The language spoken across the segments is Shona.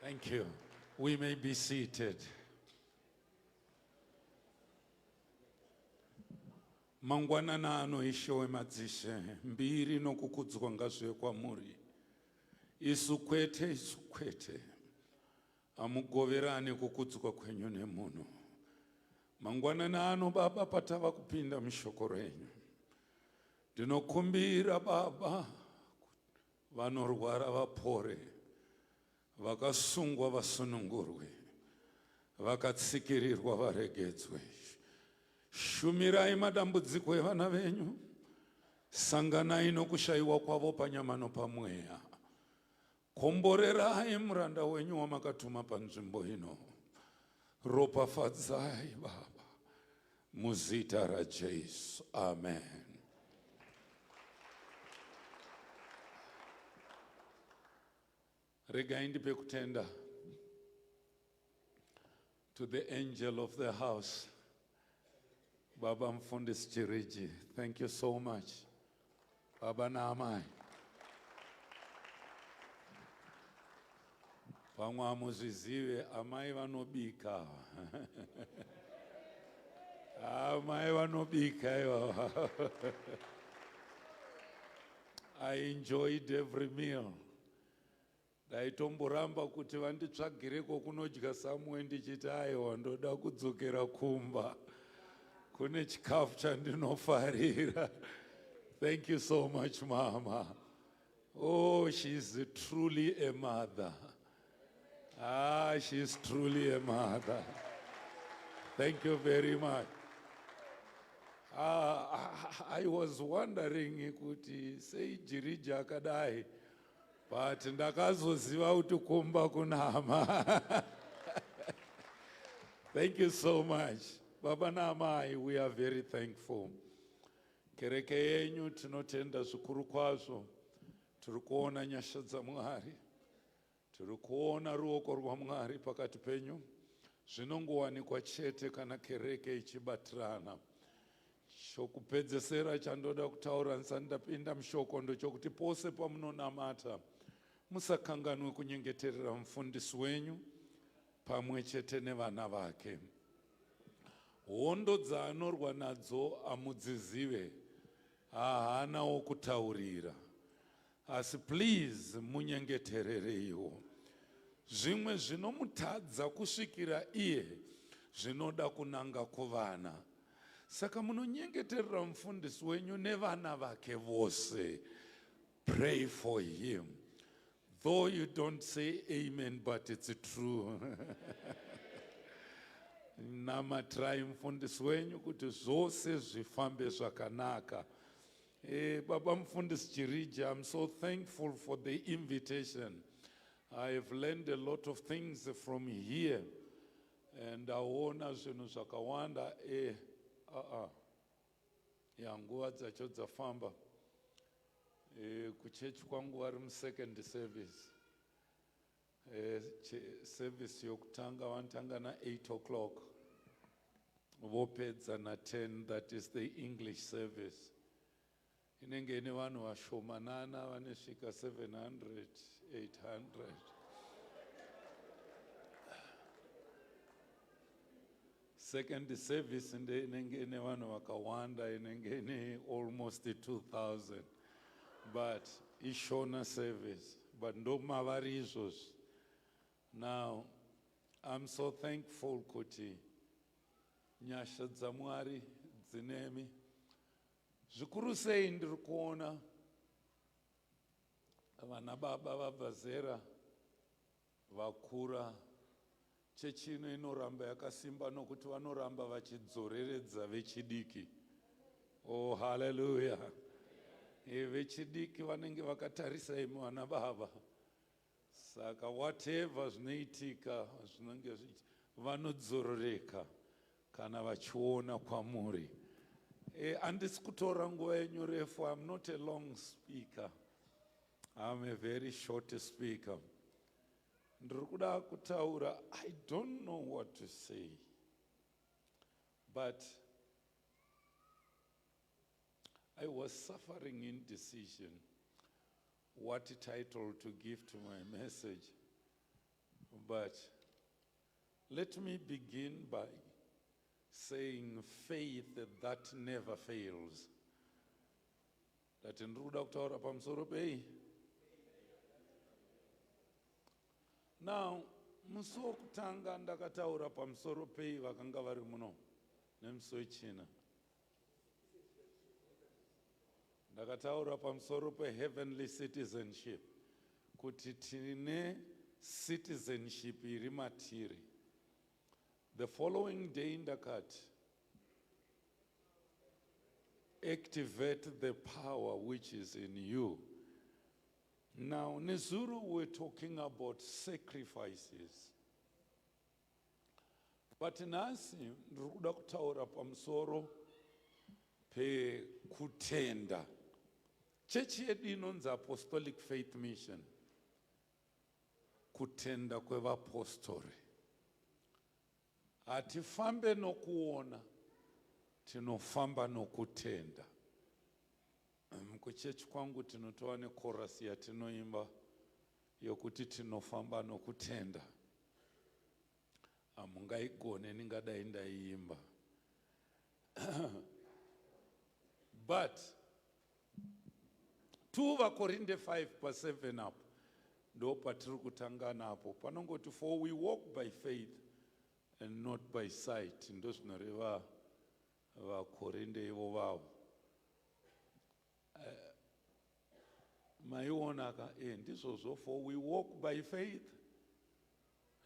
Thank you. We may be seated. Mangwanana ano Ishe wemadzishe, mbiri nokukudzwa ngazvive kwamuri. Isu kwete, isu kwete. Hamugoverani kukudzwa kwenyu nemunhu. Mangwanani ano Baba patava kupinda mushoko renyu. Ndinokumbira Baba vanorwara vapore, vakasungwa vasunungurwe, vakatsikirirwa varegedzwe. Shumirai madambudziko evana venyu, sanganai nokushayiwa kwavo panyama nopamweya. Komborerai muranda wenyu wamakatuma panzvimbo ino. Ropafadzai Baba muzita raJesu. Amen. Regai ndipe kutenda to the angel of the house, Baba Mfundisi Chiriji. Thank you so much. Baba naamai. Pamwe hamuzvizive, amai vanobika. Amai vanobika ivava. I enjoyed every meal. Ndaitomboramba kuti vanditsvagireko kunodya samwe ndichiti aiwa ndoda kudzokera kumba kune chikafu chandinofarira. Thank you so much mama. Oh, she's truly a mother. Ah, she's truly a mother. Thank you very much. Ah, I was wondering kuti sei Jiriji akadai but ndakazoziva kuti kumba kunama. Thank you so much. Baba naamai, we are very thankful. Kereke yenyu tinotenda zvikuru kwazvo. Tiri kuona nyasha dzaMwari. Tiri kuona ruoko rwaMwari pakati penyu. Zvinongowanikwa chete kana kereke ichibatirana. Chokupedzesera chandoda kutaura ndisati ndapinda mushoko ndochokuti pose pamunonamata musakanganwe kunyengeterera mufundisi wenyu pamwe chete nevana vake. Hondo dzaanorwa nadzo hamudzizive, haana wokutaurira. Asi please munyengeterereiwo. Zvimwe zvinomutadza kusvikira iye zvinoda kunanga kuvana. Saka munonyengeterera mufundisi wenyu nevana vake vose. Pray for him. Though you don't say amen, but it's true. Namatirai mufundisi wenyu kuti zvose zvifambe zvakanaka. Eh, Baba Mufundisi Chiriji, I'm so thankful for the invitation. I have learned a lot of things from here. And ndaona zvinhu zvakawanda. Eh, uh-uh. Ya, nguva dzacho dzafamba. Eh, kuchechi kwangu vari musecond service. Eh, service yokutanga vanotanga na 8 o'clock. Vopedza na 10, that is the English service. Inenge ine vanhu vashomanana vanosvika 700, 800. Second service nde inenge ine vanhu vakawanda, inenge ine almost 2000. But ishona service, but ndomavari izvozvi. Now, I'm so thankful kuti nyasha dzaMwari dzinemi. Zvikuru sei ndiri kuona vana baba vabva zera vakura. Chechi ino inoramba yakasimba nokuti vanoramba vachidzoreredza vechidiki. Oh, hallelujah. Vechidiki vanenge vakatarisa imi vana baba. Saka whatever zvinoitika zvinenge vanodzororeka kana vachiona kwamuri. Handisi kutora nguva yenyu refu. I'm not a long speaker. I'm a very short speaker. Ndiri kuda kutaura, I don't know what to say. But I was suffering indecision what title to give to my message. But let me begin by saying faith that never fails. Ndati ndiri kuda kutaura pamusoro pei? Now, musi wokutanga ndakataura pamusoro pei vakanga vari muno nemusi wechina. Ndakataura pamusoro peheavenly citizenship kuti tine citizenship iri matiri. The following day ndakati activate the power which is in you. Now, nezuro we're talking about sacrifices. But nhasi ndiri kuda kutaura pamusoro pekutenda. Chechi yedu inonzi Apostolic Faith Mission. Kutenda kwevapostori. Hatifambe nokuona, tinofamba nokutenda. Kuchechi kwangu tinotova nekorasi yatinoimba yokuti tinofamba nokutenda. Hamungaigone ndingadai ndaiimba. But 2 vaKorinde 5 pa7 apo ndo patiri kutanga napo panongoti for we walk by faith and not by sight ndozvinoreva vaKorinde ivo vavo. Eh, maiona ka eh, ndizvozvo for we walk by faith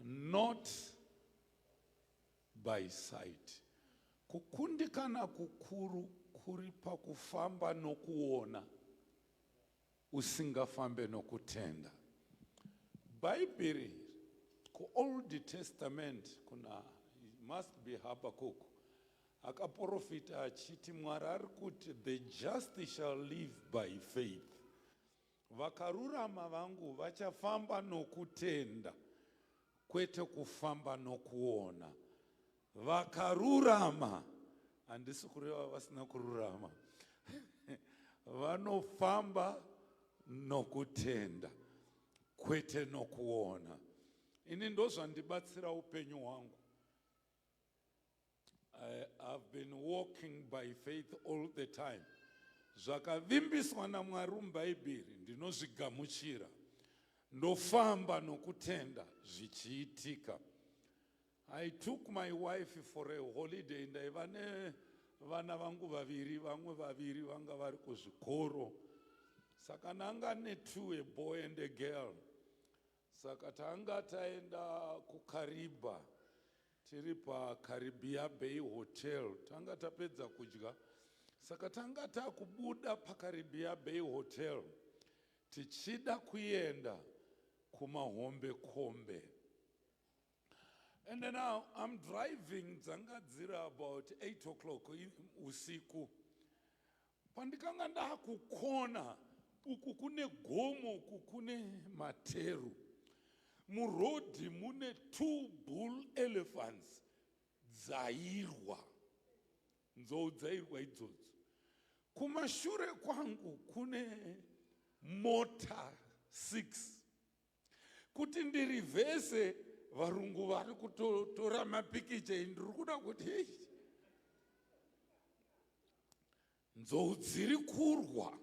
not by sight. Kukundikana kukuru kuri pakufamba nokuona usingafambe nokutenda. Bhaibheri kuOld Testament kuna must be Habakkuk akaprofita achiti Mwari ari kuti the just shall live by faith. Vakarurama vangu vachafamba nokutenda kwete kufamba nokuona. Vakarurama, handisi kureva vasina kururama, vanofamba nokutenda kwete nokuona. Ini ndozvandibatsira upenyu hwangu. I have been walking by faith all the time. Zvakavimbiswa naMwari muBhaibheri ndinozvigamuchira. Ndofamba nokutenda zvichiitika. I took my wife for a holiday ndaiva nevana vangu vaviri vamwe vaviri vanga vari kuzvikoro saka ndanga netwo a boy and a girl Saka tanga taenda kuKariba tiri paCaribbean Bay Hotel tanga tapedza kudya saka tanga takubuda paCaribbean Bay Hotel tichida kuenda kumahombe kombe and now I'm driving dzanga dziri about 8 o'clock usiku Pandikanga ndakukona uku kune gomo uku kune materu. Murodhi mune two bull elephants dzairwa. Nzou dzairwa idzodzo. Kumashure kwangu kune mota 6. Kuti ndirivhese varungu vari kutotora mapikicha ndiri kuda kuti hey. Nzou dziri kurwa.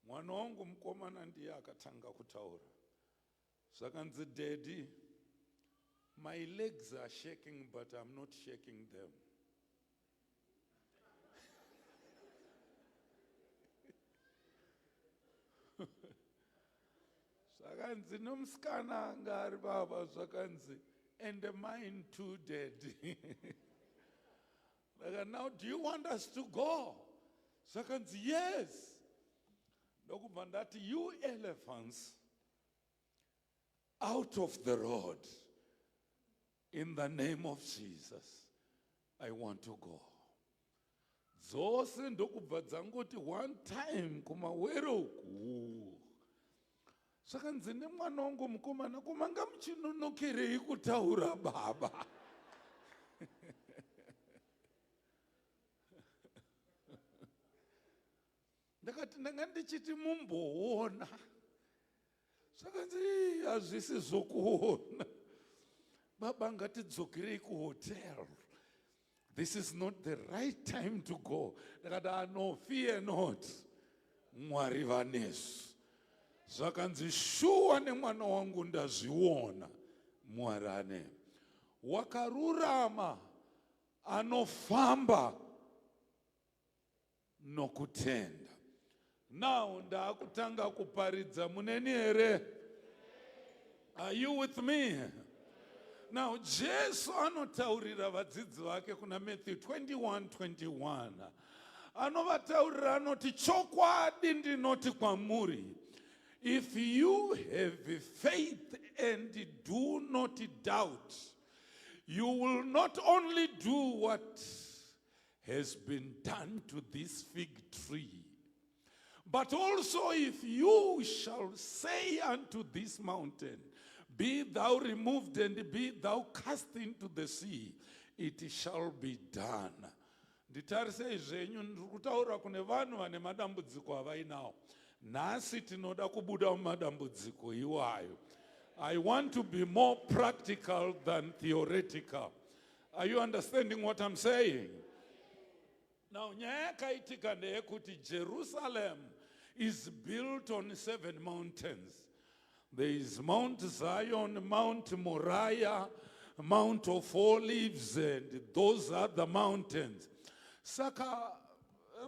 Mwana wangu mukomana ndiye akatanga kutaura. Zvakanzi daddy, my legs are shaking but I'm not shaking them. Zvakanzi nomusikana anga ari baba zvakanzi and mine too dead. Like now do you want us to go? Zvakanzi yes. Ndokubva ndati you elephants out of the road in the name of Jesus. I want to go. Dzose ndokubva dzangoti one time kumawere uku. Zvakanzi nemwana wangu mukomana ko manga muchinonokerei kutaura baba. Ndakati ndanga ndichiti mumboona. Zvakanzi, "Ii, hazvisi zvokuona baba, ngatidzokerei kuhotel. This is not the right time to go." Ndakati, "Ah, no, fear not, Mwari vanesu." Zvakanzi, "Shuwa nemwana wangu ndazviona, Mwari ane wakarurama anofamba nokutenda." Now ndaakutanga kuparidza. Muneni here? Are you with me now? Jesu anotaurira vadzidzi vake kuna Matthew 21 21. Anovataurira, anoti, "Chokwadi ndinoti kwamuri, if you have faith and do not doubt, you will not only do what has been done to this fig tree, but also if you shall say unto this mountain, 'Be thou removed and be thou cast into the sea,' it shall be done." Nditarisei zvenyu, ndiri kutaura kune vanhu vane madambudziko avainawo nhasi. Tinoda kubuda mumadambudziko iwayo. I want to be more practical than theoretical. Are you understanding what I'm saying now? Nyaya yakaitika ndeyekuti Jerusalem is built on seven mountains. There is Mount Zion, Mount Moriah, Mount of Olives and those other mountains. Saka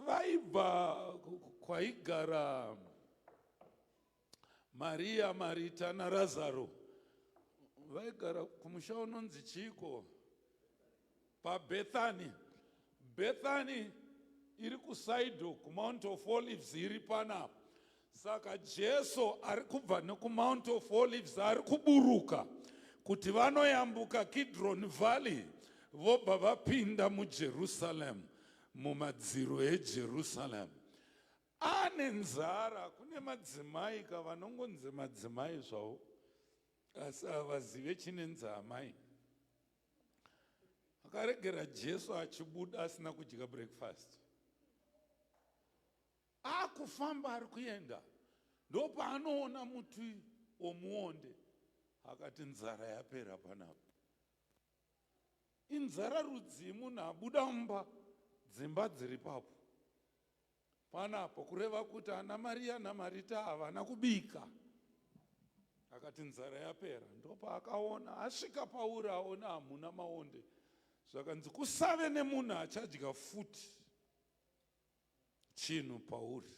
vaibva kwaigara Maria, Marita naRazaro. Vaigara kumusha unonzi chiko? PaBethany. Bethany iri kuside kuMount of Olives, iri panapa. Saka Jesu ari kubva nekuMount of Olives, ari kuburuka kuti vanoyambuka Kidron Valley, vobva vapinda muJerusalem, mumadziro eJerusalem. Ane nzara. Kune madzimai ka vanongonzi madzimai zvavo, asi havazive chinenzi amai. Akaregera Jesu achibuda asina kudya breakfast. Akufamba, ari kuenda, ndopaanoona muti womuonde. Akati, "Nzara yapera panapa." Inzara rudzii munhu abuda mumba, dzimba dziri papo panapo? Kureva kuti ana Mariya naMarita havana kubika. Akati, "Nzara yapera." Ndopaakaona asvika pauri, aona hamuna maonde. Zvakanzi, "Kusave nemunhu achadya futi chinhu pauri."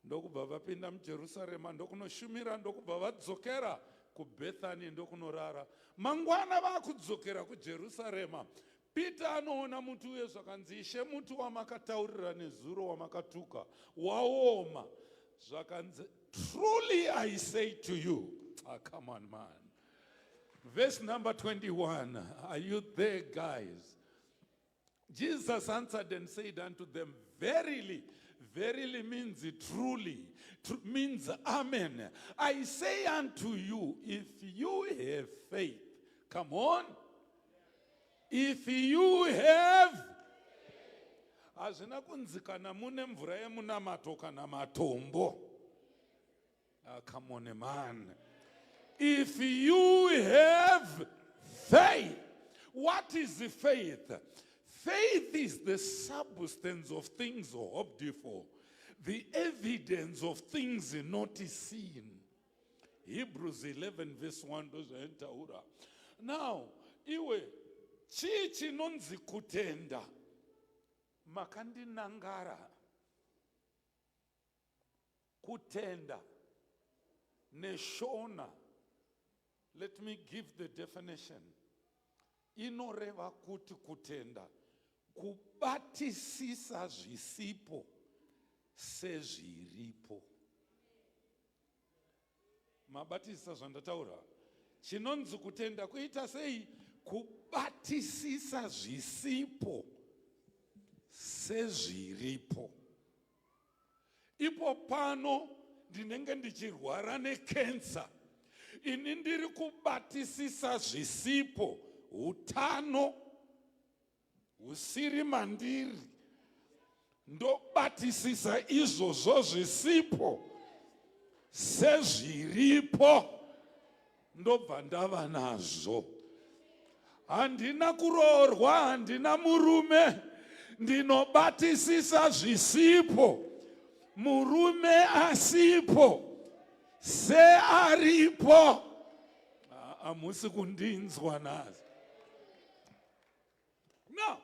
Ndokubva vapinda muJerusarema, ndokunoshumira, ndokubva vadzokera kuBhethani, ndokunorara. Mangwana vakudzokera kuJerusarema, Peter anoona muti uye. Zvakanzi, "Ishe, muti wamakataurira nezuro, wamakatuka, waoma." Zvakanzi, "Truly I say to you." Ah, come on, man. Verse number 21. Are you there, guys? Jesus answered and said unto them, "Verily," verily means truly, means amen. "I say unto you, if you have faith," come on, if you have, hazvina kunzi kana mune mvura yemunamato kana matombo. Ah, come on, man. If you have faith. What is the faith? Faith is the substance of things hoped for, the evidence of things not seen. Hebrews 11 verse 1 ndozvainotaura. Now iwe, chii chinonzi kutenda? Makandinangara. Kutenda neShona, let me give the definition. Inoreva kuti kutenda kubatisisa zvisipo sezviripo. Mabatisisa zvandataura? Chinonzi kutenda kuita sei? Kubatisisa zvisipo sezviripo. Ipo pano ndinenge ndichirwara nekensa, ini ndiri kubatisisa zvisipo, utano husiri mandiri. Ndobatisisa izvozvo zvisipo sezviripo, ndobva ndava nazvo. Handina kuroorwa, handina murume, ndinobatisisa zvisipo, murume asipo searipo. Hamusi kundinzwa nhasi. Now,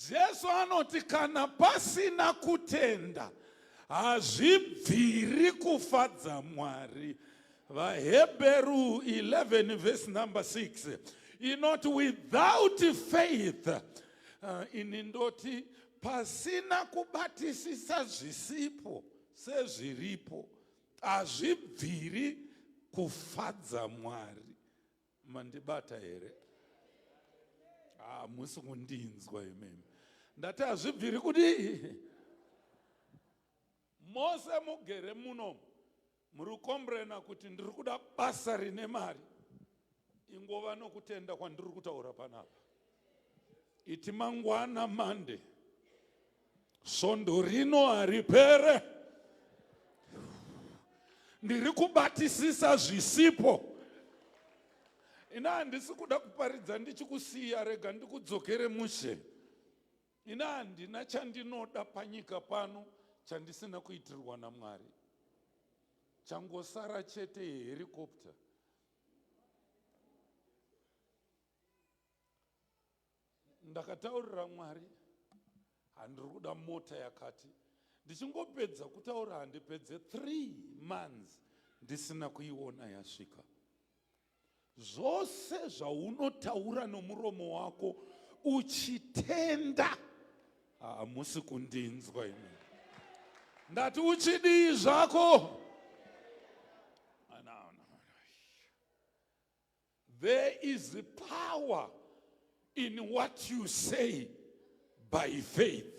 Jesu anoti kana pasina kutenda hazvibviri kufadza Mwari. VaHebheru 11 verse number 6 inoti without faith, ini ndoti pasina kubatisisa zvisipo sezviripo hazvibviri kufadza Mwari. Mandibata here? Hamusi kundinzwa imimi. Ndati hazvibviri kudii? Mose mugere muno muri kukomburena kuti ndiri kuda basa rine mari. Ingova nokutenda kwandiri kutaura panapa. Iti mangwana Monday, svondo rino haripere, ndiri kubatisisa zvisipo. Ina handisi kuda kuparidza ndichikusiya, rega ndikudzokere mushe. Ina handina chandinoda panyika pano chandisina kuitirwa naMwari. Changosara chete helicopter. Ndakataurira Mwari, handiri kuda mota yakati. Ndichingopedza kutaura handipedze 3 months ndisina kuiona yasvika. Zvose zvaunotaura nomuromo wako uchitenda, hamusi kundinzwa imi. Ndati uchidii zvako? There is power in what you say by faith.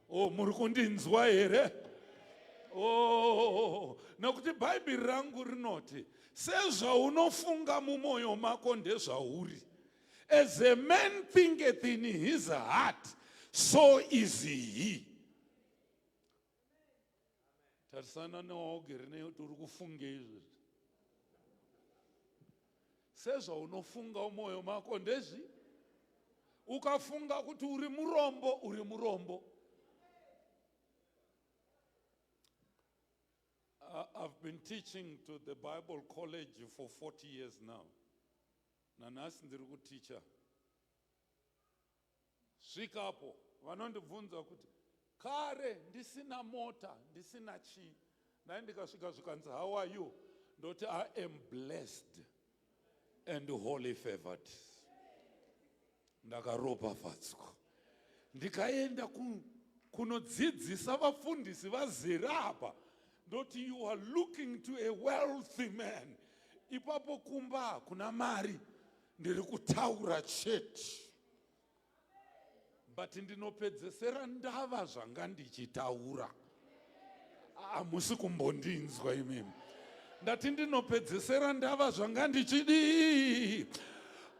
Oh, muri kundinzwa here? Oh, nokuti Bhaibheri rangu rinoti sezvaunofunga mumwoyo mako ndezvauri. As a man thinketh in his heart, so is he. Tarisana newaugere naye kuti uri kufungei izvezvi. Sezvaunofunga mumwoyo mako ndezvi. Ukafunga kuti uri murombo, uri murombo. I've been teaching to the Bible college for 40 years now. Nanhasi ndiri kuticha. Svikapo vanondibvunza kuti kare ndisina mota ndisina chii, ndai ndikasvika zvikanzi how are you, ndoti I am blessed and holy favored, ndakaropafadzwa. Ndikaenda kunodzidzisa vafundisi vazere apa, ndoti you are looking to a wealthy man. Ipapo kumba hakuna mari, ndiri kutaura chete, but ndinopedzesera ndava zvanga ndichitaura. Hamusi kumbondinzwa imimi. Ndati ndinopedzesera ndava zvanga ndichidii.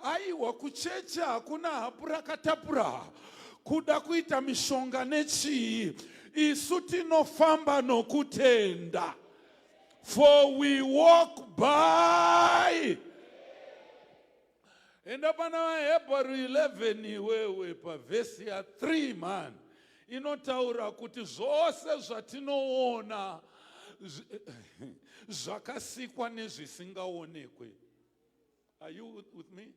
Aiwa, kuchechi hakuna hapura katapura, kuda kuita mishonga nechii. Isu tinofamba nokutenda, for we walk by. Enda pana vaHebheru 11 iwewe pavhesi ya3 man, inotaura kuti zvose zvatinoona zvakasikwa nezvisingaonekwe. Are you with me?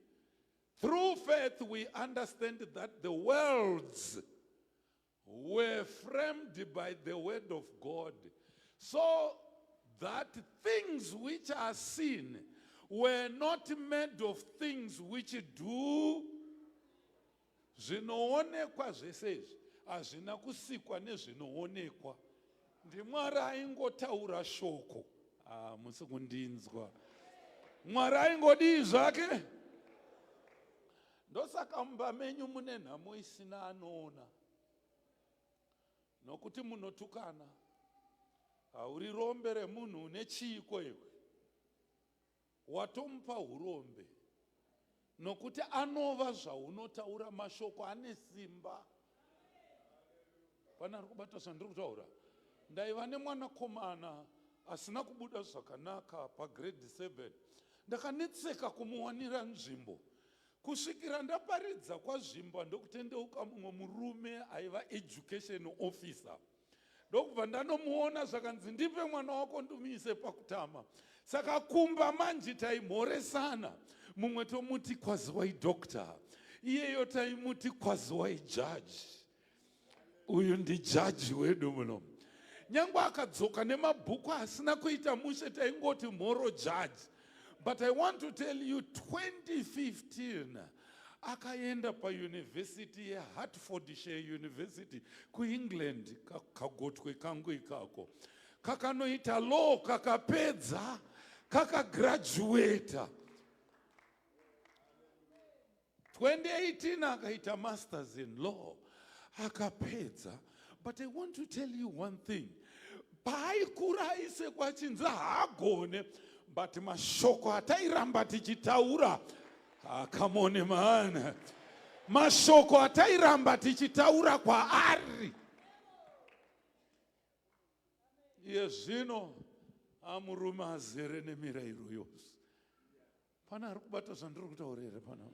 Through faith we understand that the worlds were framed by the word of God, so that things which are seen were not made of things which do. Zvinoonekwa zvese izvi hazvina kusikwa nezvinoonekwa, ndiMwari aingotaura shoko. Musi kundinzwa? Mwari aingodii zvake. Ndosaka mumba menyu mune nhamo isina anoona, nokuti munotukana. Hauri rombe remunhu, une chiiko iwe? Watomupa urombe, nokuti anova zvaunotaura. Mashoko ane simba. Pane ari kubata zvandiri kutaura? Ndaiva nemwanakomana asina kubuda zvakanaka pagrade 7. Ndakanetseka kumuwanira nzvimbo kusvikira ndaparidza kwaZvimba ndokutendeuka mumwe murume aiva education officer. Ndokubva ndanomuona zvakanzi ndipe mwana wako ndimuise pakutama. Saka kumba manje taimhoresana, mumwe tomuti kwaziwai doctor, iyeyo taimuti kwaziwai judge. Uyu ndijaji wedu muno. Nyangwe akadzoka nemabhuku asina kuita mushe taingoti mhoro judge. But I want to tell you 2015 akaenda pauniversity yeHertfordshire University kuEngland, kagotwe kangu ikako, kakanoita law, kakapedza, kakagraduata. 2018 akaita masters in law, akapedza. But I want to tell you one thing, paaikura aisekwa achinzi haagone, but mashoko atairamba tichitaura, come on man, mashoko atairamba tichitaura kwaari, iye zvino amurume azere nemirayiro yose. Pana ari kubata zvandiri kutaura here pana?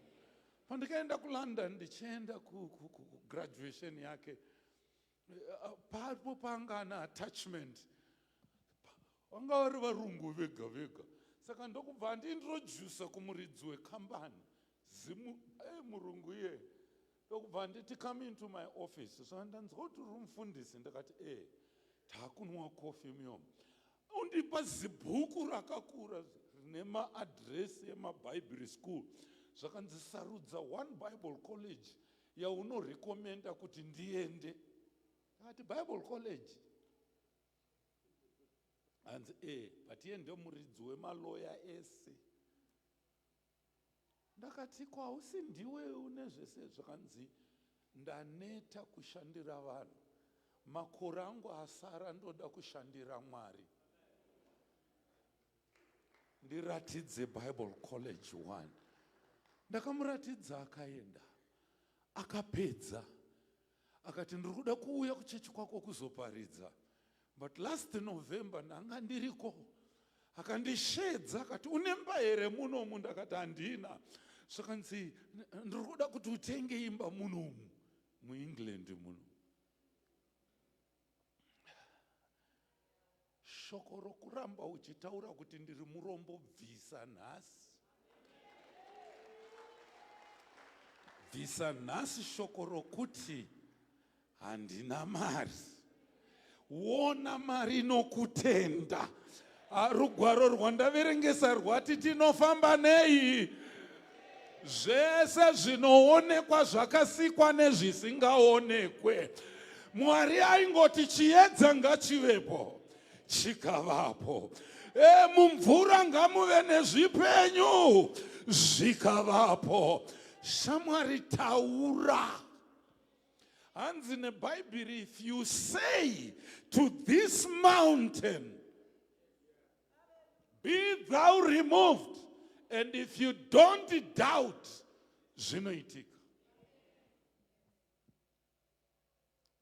Pandikaenda kuLondon ndichienda kugraduation yake, papo panga ana attachment, vanga vari varungu vega vega. Saka ndokubva andiintrodusa kumuridzi wekambani, zimu murungu iye. Ndokubva anditi come into my office. So ndanzwa kuti uri mufundisi, ndakati takunwa kofi muyomo. Undipa zibhuku rakakura rine maadresi emabible school, zvakanzi sarudza one bible college yaunorekomenda kuti ndiende. Ndakati bible college? Hanzi but iye ndomuridzi wemaloya ese. Ndakati ko hausi ndiwe une zvese? Zvakanzi ndaneta kushandira vanhu, makore angu asara ndoda kushandira Mwari, ndiratidze Bible College 1. Ndakamuratidza, akaenda, akapedza, akati ndiri kuda kuuya kuchechi kwako kuzoparidza. But last November ndanga ndiriko, akandishedza akati unemba here munomu? Ndakati handina. Zvakanzi ndiri kuda kuti utenge imba munomu muEngland muno. Shoko rokuramba uchitaura kuti ndiri murombo, bvisa nhasi. Bvisa nhasi shoko rokuti handina mari. Wona mari nokutenda. Rugwaro rwandaverengesa rwati tinofamba nei? Zvese zvinoonekwa zvakasikwa nezvisingaonekwe. Mwari aingoti chiedza ngachivepo, chikavapo. Mumvura ngamuve nezvipenyu, zvikavapo. Shamwari taura. Hanzi neBhaibheri, if you say to this mountain, be thou removed, and if you don't doubt, zvinoitika.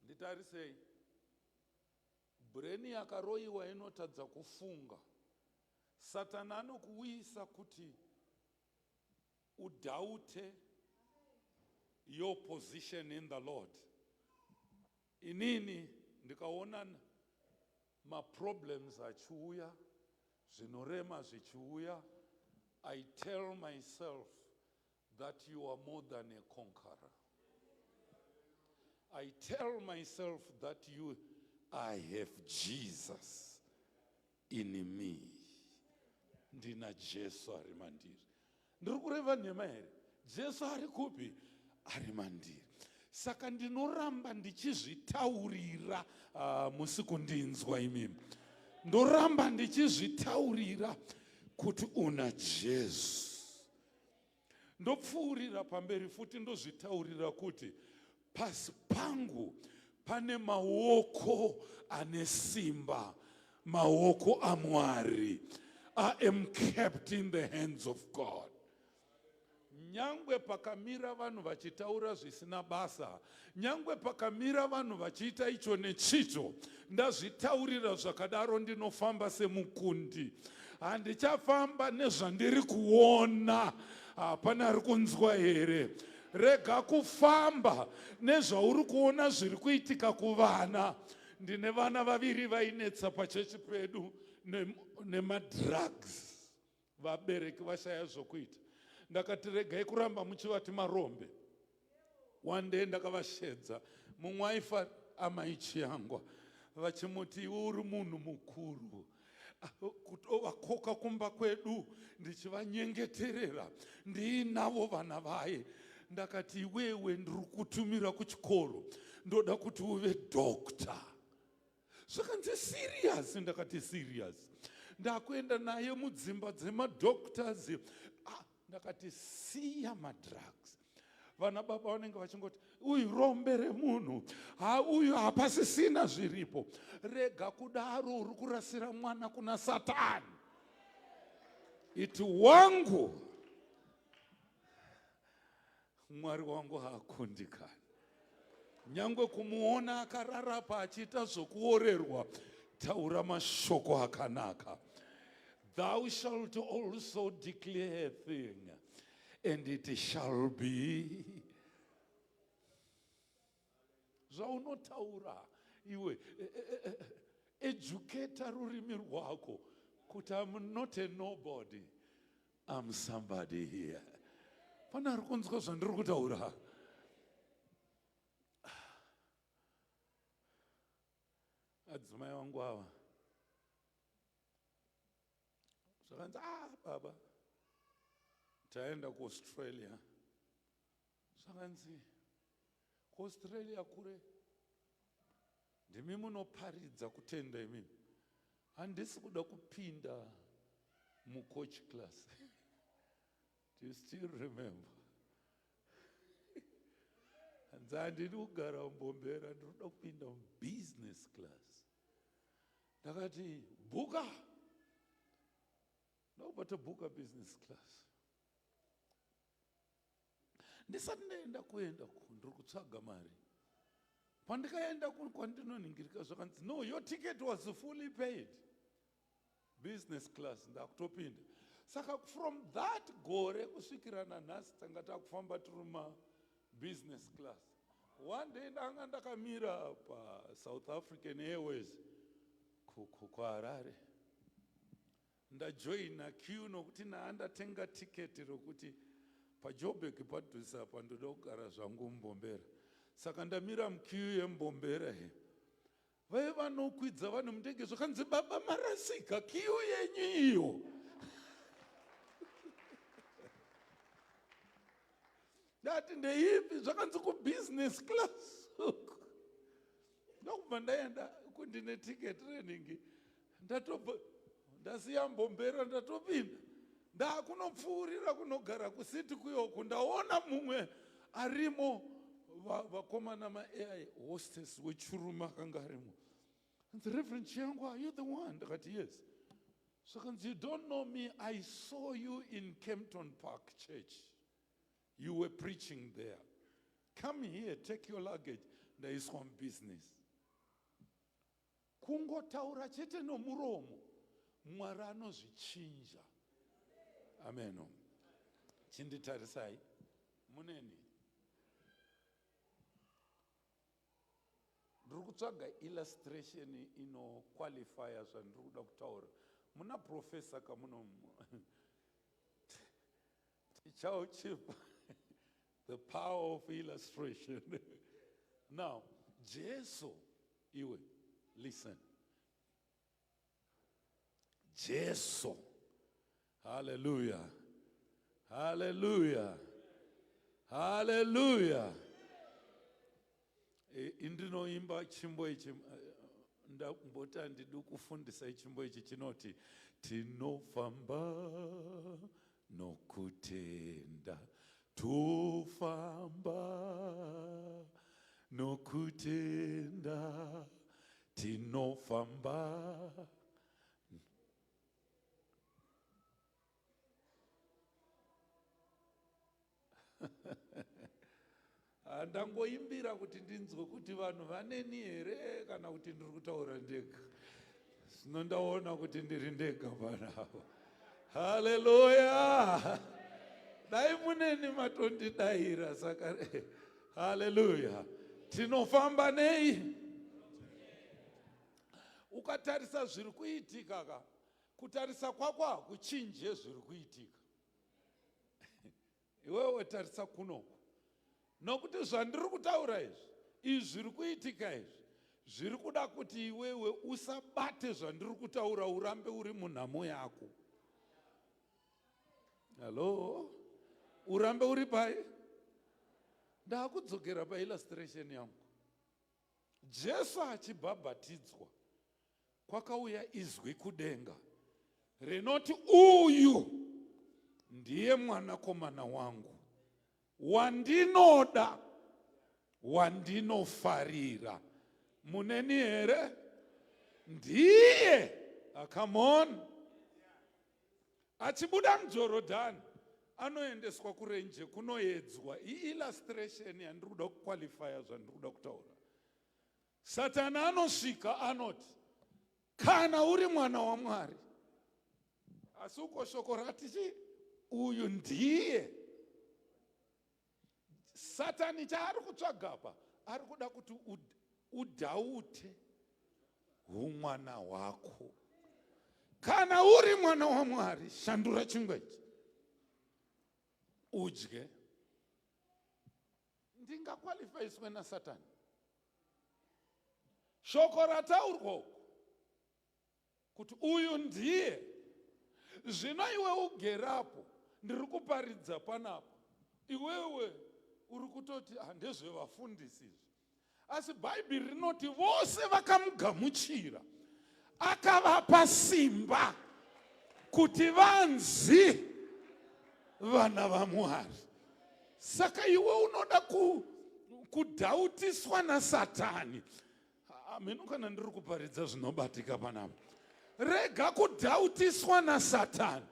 Nditarisei, breni yakaroyiwa inotadza kufunga. Satani anokuuyisa kuti udoubte your position in the Lord. Inini ndikaona maproblems achiuya, zvinorema zvichiuya, I tell myself that you are more than a conqueror. I tell myself that I have Jesus in me. Ndina Jesu ari mandiri. Ndiri kureva nhema here? Jesu ari kupi? Ari mandiri. Saka ndinoramba ndichizvitaurira, musi kundinzwa imimi. Ndoramba ndichizvitaurira kuti una Jesu. Ndopfuurira pamberi futi ndozvitaurira kuti pasi pangu pane maoko ane simba, maoko aMwari. I am kept in the hands of God. Nyangwe pakamira vanhu vachitaura zvisina basa, nyangwe pakamira vanhu vachiita icho nechicho, ndazvitaurira zvakadaro, ndinofamba semukundi. Handichafamba nezvandiri kuona. Hapana ari kunzwa here? Rega kufamba nezvauri kuona zviri kuitika kuvana. Ndine vana vaviri vainetsa pachechi pedu nemadrugs. Vabereki vashaya zvokuita. Ndakati regai kuramba muchivati marombe. One day ndakavashedza, mumwe aifa amai Chiyangwa, vachimuti iwe uri munhu mukuru, kutovakoka kumba kwedu ndichivanyengeterera ndiinavo vana vaye. Ndakati iwewe ndiri kutumira kuchikoro, ndoda kuti uve doctor. Zvakanzi serious, ndakati serious. Ndakuenda naye mudzimba dzemadoctors. Ah, ndakati siya madrugs. Vana baba vanenge vachingoti uyu rombe remunhu, ha uyu hapasisina zviripo. Rega kudaro, uri kurasira mwana kuna Satani. Iti wangu Mwari wangu haakundikani. Nyangwe kumuona akararapa achiita zvokuorerwa, taura mashoko akanaka. Thou shalt also declare a thing, and it shall be. Zvaunotaura iwe, educata rurimi rwako kuti I'm not a nobody. I'm somebody here. Pane ari kunzwa zvandiri kutaura? Adzimai vangu ava zvakanzi, ah baba, taenda kuAustralia. Zvakanzi kuAustralia kure, ndimi munoparidza kutenda imimi. Handisi kuda kupinda mucoach class. Do you still remember? Hanzi handidi kugara mumbombera, ndinoda kupinda mubusiness class. Ndakati bhuka, ndakubva tabhuka business class. Ndisati ndaenda kuenda ndiri kutsvaga mari. Pandikaenda kwandinoningirika zvakanzi no, your ticket was fully paid. Business class ndakutopinda. Saka from that gore kusvikira nanhasi tanga takufamba tiri ma business class. One day ndanga ndakamira pa South African Airways kuHarare. Ndajoina queue nokuti ndaandatenga ticket rokuti paJoburg padhuze apa ndoda kugara zvangu mumbombera. Saka ndamira muqueue yembombera he. Vaye vanokwidza vanhu mundege zvakanzi baba marasika queue yenyu iyo. Ndati ndeipi zvakanzi kubusiness class. Ndokubva ndaenda kundine ticket reningi ndatobva ndasiya mbombera ndatopinda ndakunopfuurira kunogara kusiti kuyoku ndaona mumwe arimo vakomana maai hostess wechirume akanga arimo. Hanzi Reverend Chiyangwa, are you the one? Ndakati yes. Zvakanzi you don't know me, I saw you in Kempton Park Church. You were preaching there. Come here, take your luggage. Ndaiswa mubusiness. Kungotaura chete nomuromo, Mwari anozvichinja. Ameno. Chinditarisai. Muneni. Ndiri kutsvaga illustration inoqualifya zvandiri kuda kutaura. Muna professor kamuno tichauchipa the power of illustration. Now, Jesu, iwe, listen. Jesu, hallelujah, hallelujah, hallelujah. Indinoimba chimbo ichi, ndamboti handidi kufundisa chimbo ichi chinoti tinofamba nokutenda, tofamba nokutenda, tinofamba. Ah, ndangoimbira kuti ndinzwe kuti vanhu vaneni here kana kuti ndiri kutaura ndega. Zvino ndaona kuti ndiri ndega panapa. Haleluya! Dai muneni matondidaira saka haleluya. Tinofamba nei? Ukatarisa zviri kuitika ka, kutarisa kwako hakuchinje zviri kuitika. Iwewe tarisa kunoku, nokuti zvandiri kutaura izvi, izvi zviri kuitika izvi, zviri kuda kuti iwewe usabate zvandiri kutaura, urambe uri munhamo yako. Hallo, urambe uri pai? Ndakudzokera paillustration yangu. Jesu achibhabhatidzwa, kwakauya izwi kudenga rinoti, uyu ndiye mwanakomana wangu wandinoda, wandinofarira. Muneni here? Ndiye. Ah, come on. Achibuda muJorodhani anoendeswa kurenje kunoedzwa. Iillustration yandiri kuda kuqualifya zvandiri kuda kutaura. Satani anosvika anoti, kana uri mwana waMwari, asi uko shoko rati chii? Uyu ndiye. Satani chaari kutsvaga apa, ari kuda kuti udhaute humwana hwako. Kana uri mwana waMwari, shandura chingwa ichi udye. Ndingakwalifaiswe naSatani? Shoko rataurwa uku kuti uyu ndiye. Zvino iwe ugerapo, ndiri kuparidza panapa, iwewe uri kutoti handezvevafundisi izvi, asi Bhaibheri rinoti vose vakamugamuchira akavapa simba kuti vanzi vana vaMwari. Saka iwe unoda kudhautiswa naSatani. Hameno kana ndiri kuparidza zvinobatika panapa. Rega kudhautiswa naSatani.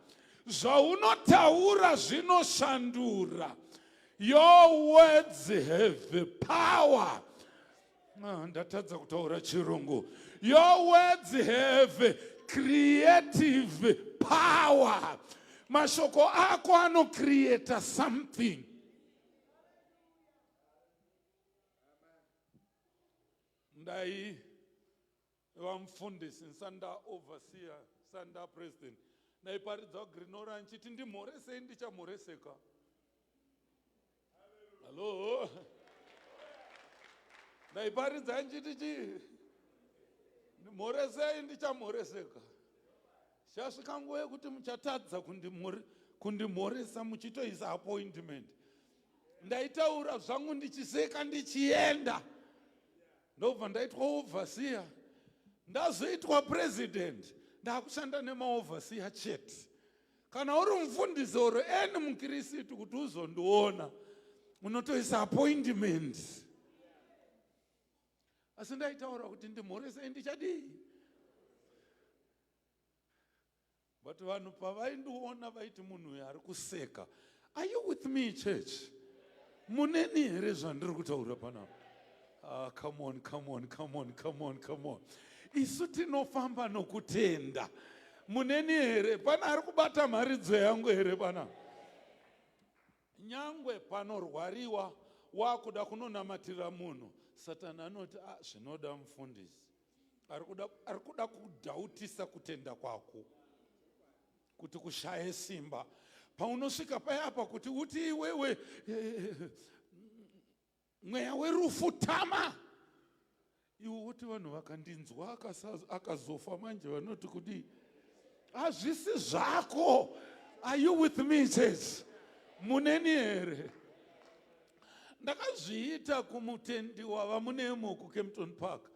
Zvaunotaura zvinoshandura. Your words have power. Ah, ndatadza kutaura chirungu. Your words have creative power. Mashoko ako anocreata something. Ndai vamufundisi ndisati ndaoverseer, ndisati ndapresident, ndaiparidza kuGreen ndichiti ndimhoresei ndichamhoreseka. Hallo, ndaiparidza ndichiti chii? Ndimhoresei ndichamhoreseka. Chasvika nguva yekuti muchatadza kundimhoresa muchitoisa appointment. Ndaitaura zvangu ndichiseka ndichienda, ndobva ndaitwa overseer, ndazoitwa president, ndakushanda nemaoverseer chete. Kana uri mufundisi or any mukirisitu kuti uzondiona unotoisa appointment. Asi ndaitaura kuti ndimhoresei ndichadii? But vanhu pavaindiona vaiti munhu uyu ari kuseka. Are you with me, church? Muneni here zvandiri kutaura panapa? Ah, come on, come on, come on, come on, come on. Isu tinofamba nokutenda. Muneni here? Pana ari kubata mharidzo yangu here pana? Nyangwe panorwariwa wakuda kunonamatira munhu, Satani anoti ah, zvinoda mufundisi. Ari kuda kudhautisa kutenda kwako kuti kushaye simba. Paunosvika paya apa kuti uti iwewe mweya werufu tama, iwe uti vanhu vakandinzwa akazofa manje vanoti kudii? Hazvisi zvako. Are you with me, church? Muneni here? Ndakazviita kumutendi wava munemo kuKempton Park,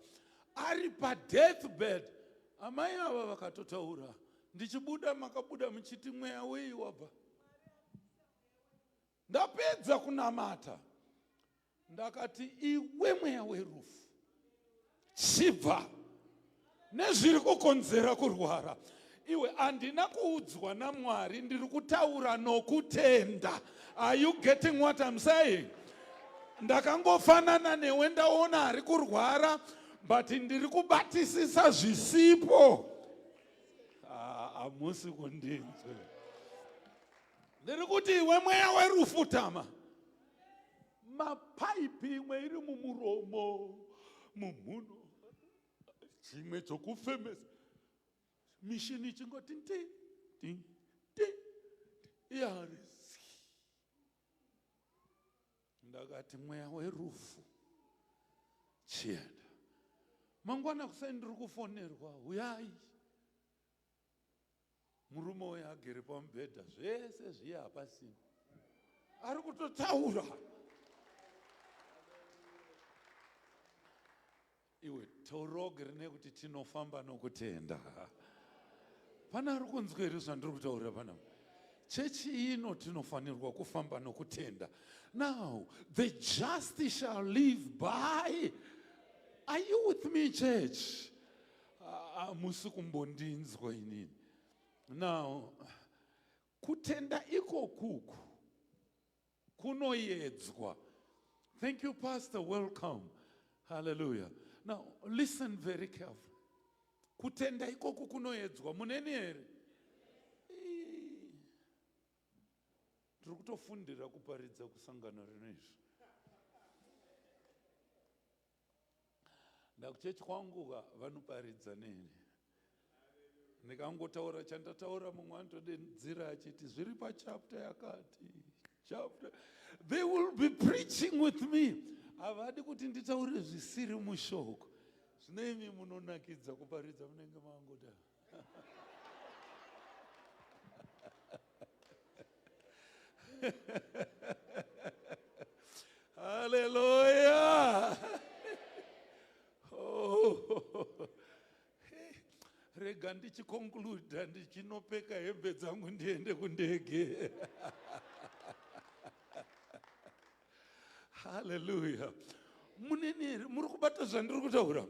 ari padeathbed. Amai ava vakatotaura ndichibuda, makabuda muchiti mweya wei wabva. Ndapedza kunamata ndakati, iwe mweya werufu, chibva nezviri kukonzera kurwara. Iwe, handina kuudzwa naMwari, ndiri kutaura nokutenda. Are you getting what I'm saying? Ndakangofanana newe, ndaona ari kurwara, but ndiri kubatisisa zvisipo. Hamusi kundinzwe. Ndiri kuti iwe mweya werufu tama. Mapaipi imwe iri mumuromo, mumhuno, chimwe chokufemesa, mishini ichingoti ti ti ti yarisi. Ndakati mweya werufu chienda. Mangwana kuseni ndiri kufonerwa, huyai. Murume uyo agere pamubhedha, zvese zviye hapasina, ari kutotaura. Iwe toroge rine kuti tinofamba nokutenda. Pana ari kunzwa here zvandiri kutaura panapa? Chechi ino tinofanirwa kufamba nokutenda. Now the just shall live by. Are you with me, church? Hamusi kumbondinzwa inini. Now kutenda ikokuku kunoyedzwa. Thank you, Pastor. Welcome. Hallelujah. Now listen very carefully. Kutenda ikoku kunoyedzwa muneni here? Tiri kutofundira kuparidza kusangano rino izvi. Ndakuchechi kwangu ka vanoparidza neni. Ndikangotaura chandataura mumwe anotodedzera achiti zviri pachapter yakati. Chapter. They will be preaching with me. Havadi kuti nditaure zvisiri mushoko. Zvino imi munonakidza kuparidza munenge mangoda. Hallelujah. Oh. Rega ndichikonkluda ndichinopfeka hembe dzangu ndiende kundege. Hallelujah. Muneni here muri kubata zvandiri kutaura?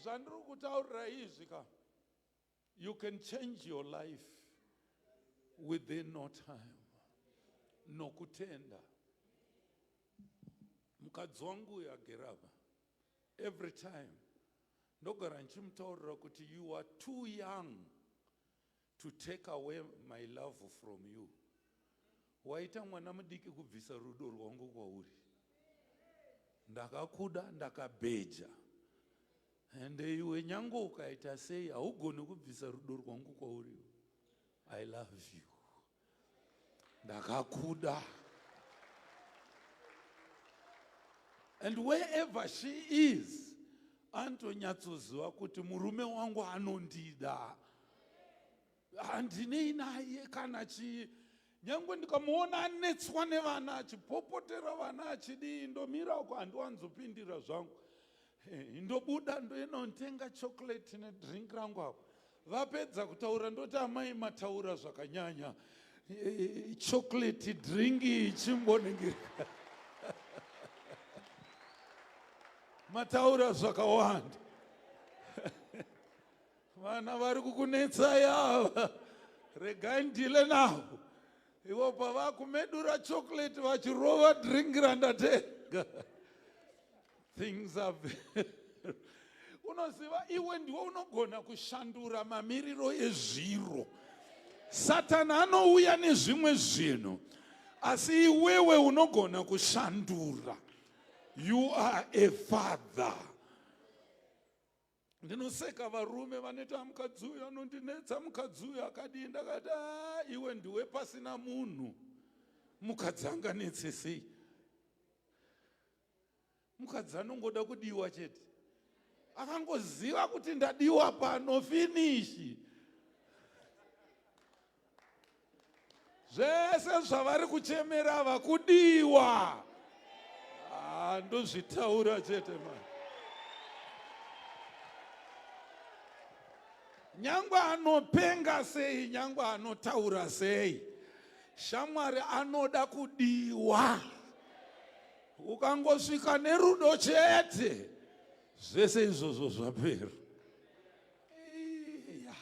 Zvandiri kutaurira izvi ka. You can change your life within no time. Nokutenda. Mukadzi wangu uyu agere apa. Every time ndogara ndichimutaurira kuti you are too young to take away my love from you. Waita mwana mudiki kubvisa rudo rwangu kwauri. Ndakakuda ndakabheja. Ende iwe nyange ukaita sei haugoni kubvisa rudo rwangu kwauri. I love you. Ndakakuda. And wherever she is, anotonyatsoziva kuti murume wangu anondida. Handinei naye kana chii. Nyangwe ndikamuona anetswa nevana achipopotera vana achidii, ndomira uko, handiwanzopindira zvangu. Ndobuda ndoenda ndotenga chocolate nedrink rangu apo. Vapedza kutaura ndoti amai mataura zvakanyanya. Chocolate drink ichimboningirika. Mataura zvakawanda. Vana vari kukunetsai ava, regai ndile navo. Ivo pavakumedura chocolate vachirova drink randatenga. Things are unoziva iwe ndiwe unogona kushandura mamiriro ezviro. Satani anouya nezvimwe zvinhu, asi iwewe unogona kushandura. You are a father. Ndinoseka varume vanoita mukadzi uyu anondinetsa, mukadzi uyu akadii. Ndakati ah, iwe ndiwe pasina munhu, mukadzi anganetse sei? Mukadzi anongoda kudiwa chete, akangoziva kuti ndadiwa pano finishi. Zvese zvavari kuchemera vakudiwa. Ah, ndozvitaura chete mani. Nyangwe anopenga sei, nyangwe anotaura sei, shamwari anoda kudiwa. Ukangosvika nerudo chete, zvese izvozvo zvapera. Iya.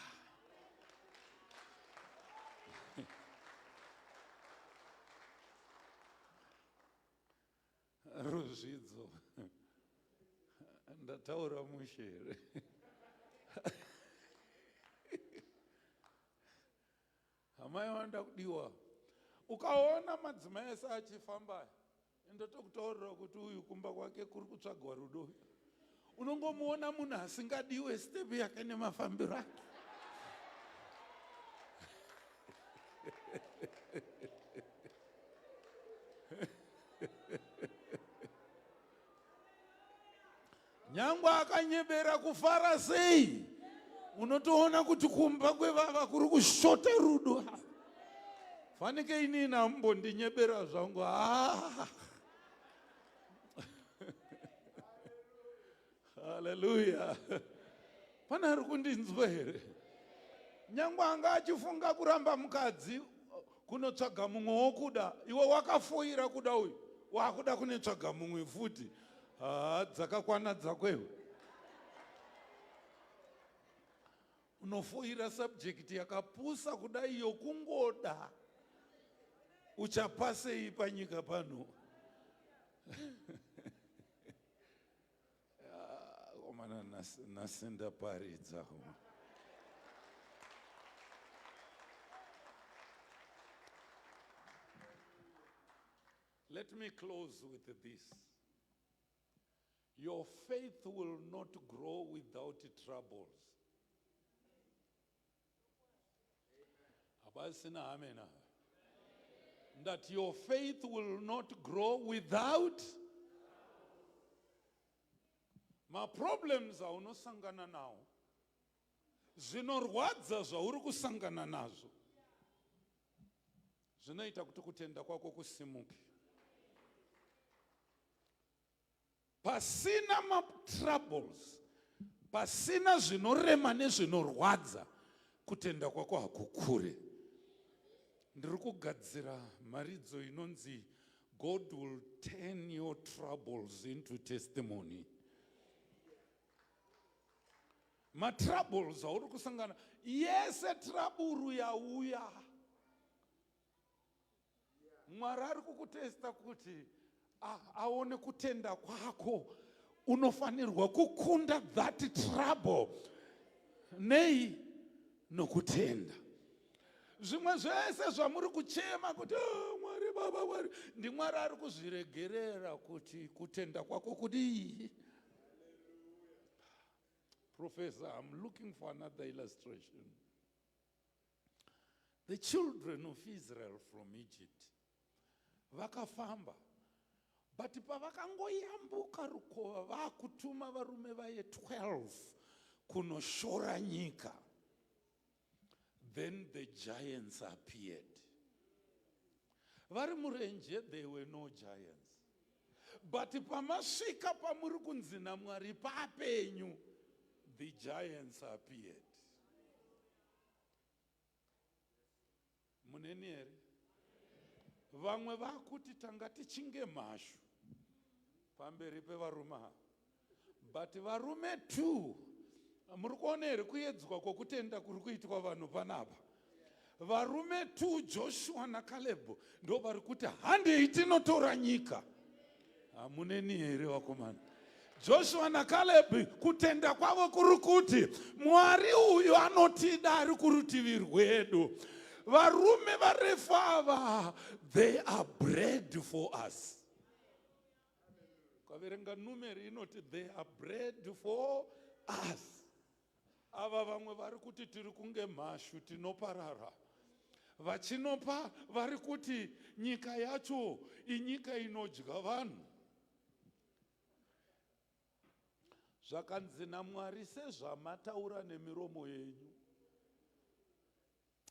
Ndataura mushe here? Amai vanoda kudiwa. Ukaona madzimai ese achifamba, ndotokutaurira kuti uyu kumba kwake kuri kutsvagwa rudo. Unongomuona munhu asingadiwe, step yake nemafambiro ake. Nyangwe akanyebera kufara sei, unotoona kuti kumba kwevava kuri kushota rudo. Fanike inini amumbondinyebera zvangu. Ah. Haleluya! Pane ari kundinzwa here? Nyangwe anga achifunga kuramba mukadzi kunotsvaga mumwe wokuda, iwe wakafoira kuda uyu, wakuda kunetsvaga mumwe futi. Haa, dzakakwana dzako iwe. Unofoira subject yakapusa kudai yokungoda, uchapasei panyika pano? Komana, nhasi ndaparidza. Let me close with this. Your faith will not grow without troubles. Habasina amen. That your faith will not grow without maproblems aunosangana nawo, zvinorwadza zvauri kusangana nazvo zvinoita kuti kutenda kwako kusimuke. Pasina matroubles, pasina zvinorema nezvinorwadza, kutenda kwako hakukure. Ndiri kugadzira mharidzo inonzi "God will turn your troubles into testimony". Matroubles auri kusangana yese, trouble yauya, Mwari ari kukutesta kuti aone kutenda kwako. Unofanirwa kukunda that trouble nei? Nokutenda. Zvimwe zvese zvamuri kuchema kuti, "Oh, Mwari baba, Mwari," ndiMwari ari kuzviregerera kuti kutenda kwako kudii? Professor, I'm looking for another illustration. The children of Israel from Egypt vakafamba, but pavakangoyambuka rukova, vakutuma varume vaye 12 kunoshora nyika, then the giants appeared. Vari murenje there were no giants, but pamasvika pamuri kunzi naMwari papenyu, the giants appeared. Muneni here? Vamwe vakuti tanga tichinge mhashu pamberi pevarume ava, but varume two, muri kuona here kuedzwa kwokutenda kuri kuitwa vanhu panapa? Varume two, Joshua naCaleb, ndo vari kuti, "Handei tinotora nyika." Hamuneni here, vakomana? Joshua naCaleb, kutenda kwavo kuri kuti Mwari uyu anotida, ari kurutivi rwedu. Varume varefu ava, they are bread for us. Ukaverenga Numeri inoti they are bread for us. Ava vamwe vari kuti tiri kunge mhashu, tinoparara. Vachinopa vari kuti nyika yacho inyika inodya vanhu. Zvakanzi naMwari, "Sezvamataura nemiromo yenyu,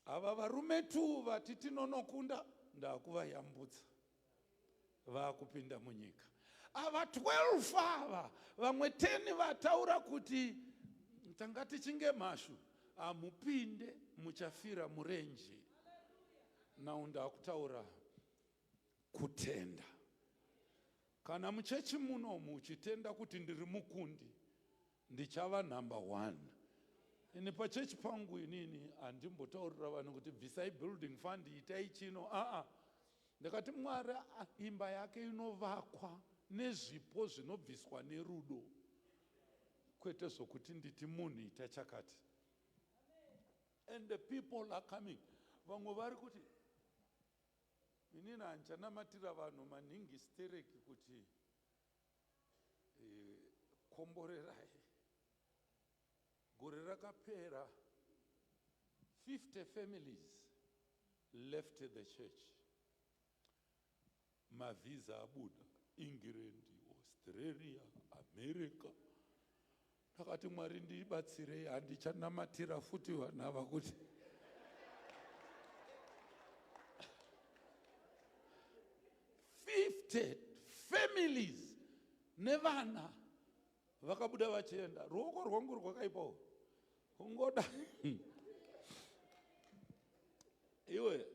ava varume tu vati tinonokunda, ndakuvayambutsa, vaakupinda munyika. Ava 12 ava, vamwe 10 vataura kuti tanga tichinge mhashu, hamupinde, muchafira murenje." Now ndakutaura kutenda. Kana muchechi munomu uchitenda kuti ndiri mukundi, ndichava number one. Ini pachechi pangu inini handimbotaurira vanhu kuti bvisai building fund, itai chino. Aa, ndakati Mwari imba yake inovakwa nezvipo zvinobviswa nerudo. Kwete zvokuti nditi munhu ita chakati. And the people are coming. Vamwe vari kuti inini handichanamatira vanhu maningi stereki kuti eh, komborerai. Gore rakapera 50 families left the church. Mavhiza abuda England, Australia, America. Ndakati Mwari ndibatsirei, handichanamatira futi vanhu ava kuti 50 families nevana vakabuda vachienda. Ruoko rwangu rwakaipawo kungoda iwe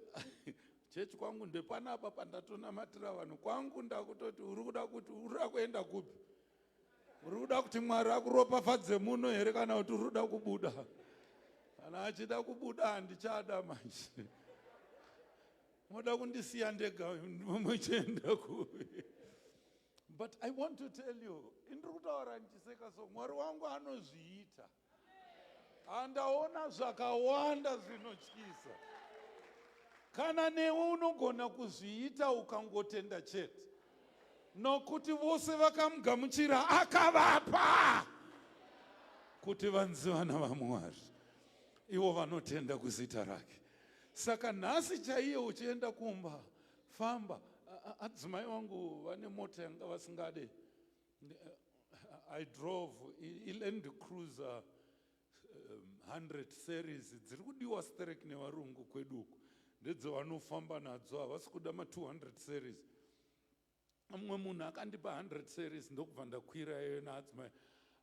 chechi kwangu ndepanapa pandatonamatira vanhu kwangu ndakutoti uri kuda kuti uri kuda kuenda kupi uri kuda kuti mwari akuropafadze muno here kana kuti uri kuda kubuda kana achida kubuda handichada manje moda kundisiya ndega muchienda kupi but i want to tell you indiri kutaura ndichiseka so mwari wangu anozviita Andaona zvakawanda zvinotyisa. Kana newe unogona kuzviita ukangotenda chete. Nokuti vose vakamugamuchira akavapa kuti vanzi vana vaMwari. Ivo vanotenda kuzita rake. Saka nhasi chaiye uchienda kumba, famba. Adzimai vangu vane mota yanga vasingade. I drove iLand Cruiser 100 um, series dziri kudiwa sterek nevarungu kwedu uku ndedzevanofamba nadzo havasi kuda ma200 series mumwe munhu akandipa 100 series ndokubva ndakwira iyo naadzimai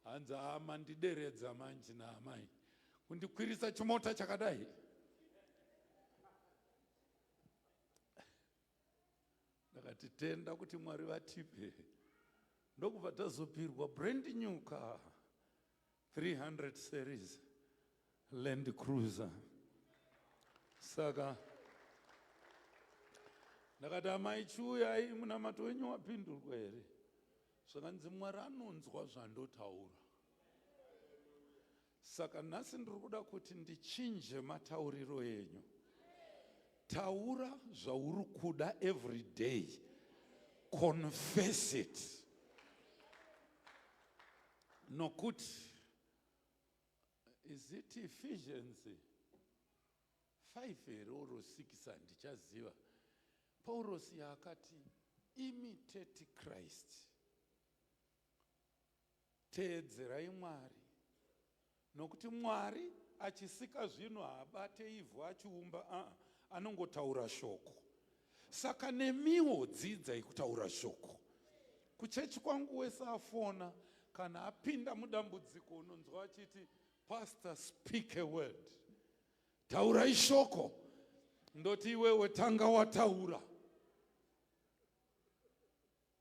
hanzi ama ndideredza manje naamai kundikwirisa chimota chakadai Ndakati tenda kuti Mwari vatipe. Ndokubva tazopirwa brand new car 300 series Land Cruiser. Saka ndakati amai chiuyai munamato wenyu wapindurwa here? Zvakanzi Mwari anonzwa zvandotaura. Saka nhasi ndiri kuda kuti ndichinje matauriro enyu. Taura zvauri kuda every day. Confess it. Nokuti is it Ephesians 5 here or 6 handichaziva. Paurosi akati imitate Christ. Teedzerai Mwari, nokuti Mwari achisika zvinhu haabate ivhu achiumba, aa, anongotaura shoko. Saka nemiwo dzidzai kutaura shoko. Kuchechi kwangu wese afona kana apinda mudambudziko unonzwa achiti pastor speak a word. Taurai shoko. Ndoti iwewe tanga wataura.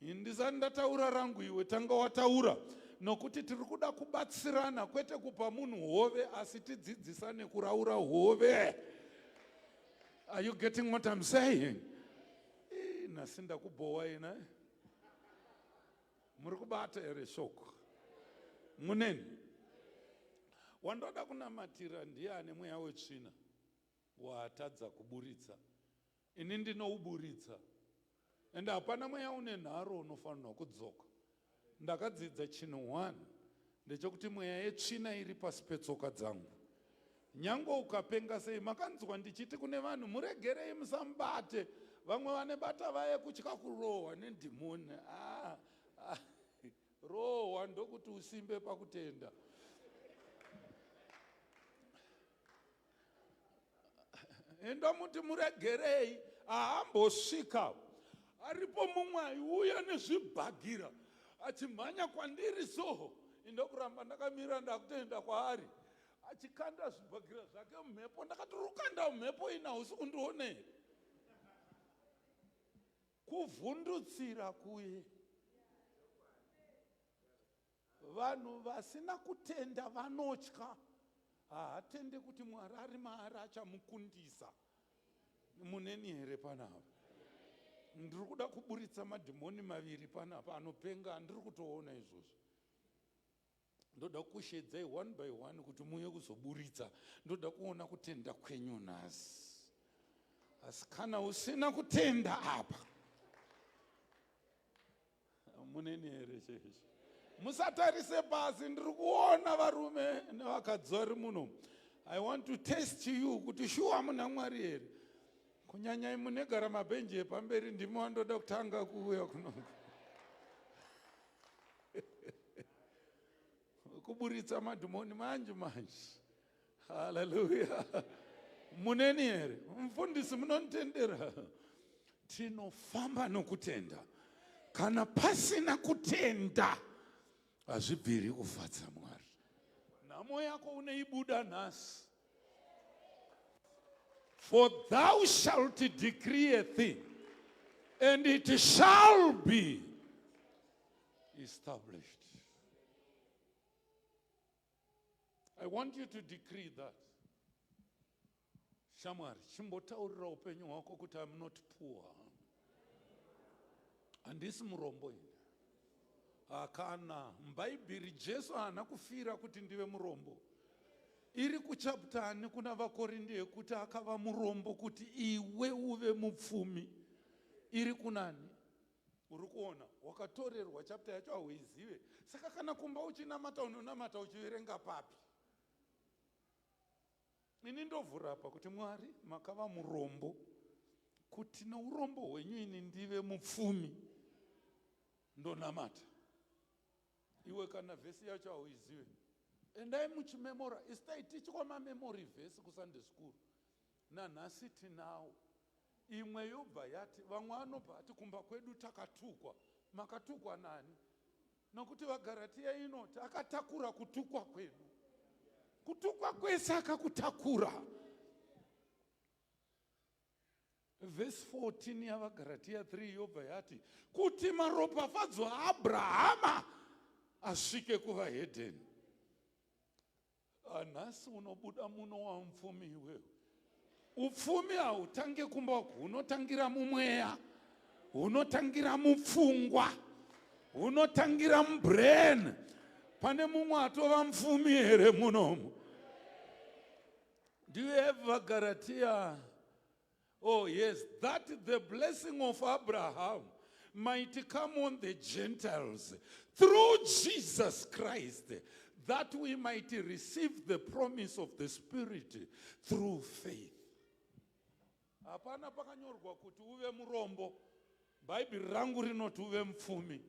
Ndisati ndataura rangu iwe tanga wataura nokuti tiri kuda kubatsirana kwete kupa munhu hove asi tidzidzisane kuraura hove. Are you getting what I'm saying? Nhasi ndakubhowa ina. Muri kubata here shoko? Muneni. Wandoda kunamatira ndiye ane mweya wetsvina waatadza kuburitsa. Ini ndinouburitsa. Ende hapana mweya une nharo unofanirwa kudzoka. Ndakadzidza chinhu one ndechekuti mweya yetsvina iri pasi petsoka dzangu. Nyange ukapenga sei, makanzwa ndichiti kune vanhu muregerei musamubate. Vamwe vane bata vaye kutya kurohwa nedhimoni. Ah, ah, rohwa ndokuti usimbe pakutenda. Endomuti muregerei haambosvika aripo mumwe aiuya nezvibhagira achimhanya kwandiri so indokuramba ndakamira ndakutoenda kwaari achikanda zvibhagira zvake mumhepo ndakati rukanda mumhepo ina hausi kundiona here kuvhundutsira kuye Vanhu vasina kutenda vanotya. Haatende kuti Mwari ari maari achamukundisa. Muneni here panapa? Ndiri kuda kuburitsa madhimoni maviri panapa anopenga andiri kutoona izvozvo. Ndoda kukushedzai one by one kuti muuye kuzoburitsa. Ndoda kuona kutenda kwenyu nhasi. Asi kana usina kutenda apa, muneni here chechi? Musatarise pasi, ndiri kuona varume nevakadzi vari muno. I want to test you kuti shuwa muna Mwari here. Kunyanya munegara mabhenji epamberi ndimi wandoda kutanga kuuya kuno. Kuburitsa madhimoni manje manje. Haleluya. Muneni here? Mfundisi munonditendera? Tinofamba nokutenda. Kana pasina kutenda hazvibviri kufadza Mwari. Nhamo yako unoibuda nhasi. For thou shalt decree a thing and it shall be established. I want you to decree that. Shamwari, chimbotaurira upenyu hwako kuti I'm not poor. Handisi murombo ini. Hakana mubhaibheri Jesu haana kufira kuti ndive murombo. Iri kuchapter ani kuna vaKorinde yekuti akava murombo kuti iwe uve mupfumi. Iri kunani? Uri kuona wakatorerwa chapter yacho hauizive. Saka kana kumba uchinamata unonamata uchiverenga papi? Ini ndovhura apa kuti Mwari makava murombo kuti neurombo hwenyu ini ndive mupfumi. Ndonamata. Iwe kana vhesi yacho hauizive. Endai muchimemora. Isu taitichwa mamemory vhesi kuSunday school. Nanhasi tinawo. Imwe yobva yati vamwe anobva ati kumba kwedu takatukwa. Makatukwa nani? Nokuti vaGaratiya inoti akatakura kutukwa kwedu. Kutukwa kwese akakutakura. Vhesi 14 yavaGaratiya 3 yobva yati kuti maropafadzo aAbrahama asvike kuvahedheni. Ah, nhasi unobuda muno wamupfumi iwewe. Upfumi hautange kumba uku, hunotangira mumweya, hunotangira mupfungwa, hunotangira mubrain. Pane mumwe atova mupfumi here munomu? Do you have VaGaratia? Oh yes, that the blessing of Abraham might come on the Gentiles through Jesus Christ, that we might receive the promise of the Spirit through faith. Hapana pakanyorwa kuti uve murombo. Bhaibheri rangu rinoti uve mupfumi.